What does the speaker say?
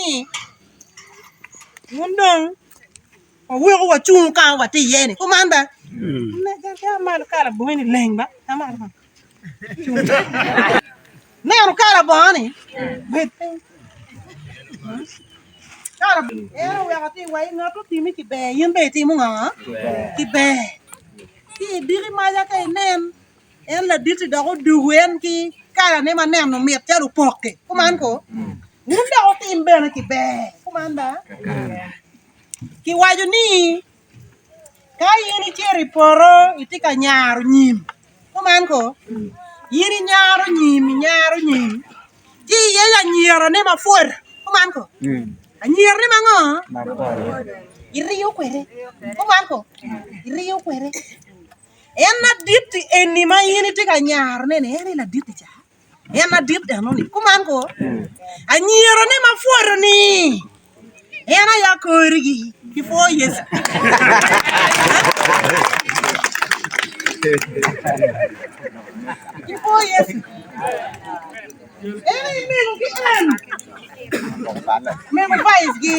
ni wun dong waweko wacungu ka ma watye iye ni kuman ba malo kala bongi ni leng ba neno kala bongo ni bed piny en oweko atir wa i ngat otimi kiber in bene itimo ngo kiber ci idiki maca ka inen En ladit-ti dok odugo en ki kalane ma neno mit calo opok-ki. Kuman ko, wun dok wutim bene ki ber. Kuman ba? Kiwaco ni, Ka in icito i poto itye ka nyaro nyim, kuman ko, in inyaro nyim, inyaro nyim, ci iyenyo anyirane mapwot, kuman ko, anyirane ma ngo? Iriyo kwede, kuman ko, iriyo kwede. En ladit-ti eni ma in itye ka nyarone-ni, en aye ladit-ti ca, en ladit enoni. Kuman ko, anyirane ma pwoto-ni, en aye akorigi ki pwo Yecu. Ki pwo Yecu. En aye mego ki en, mego vice-gi.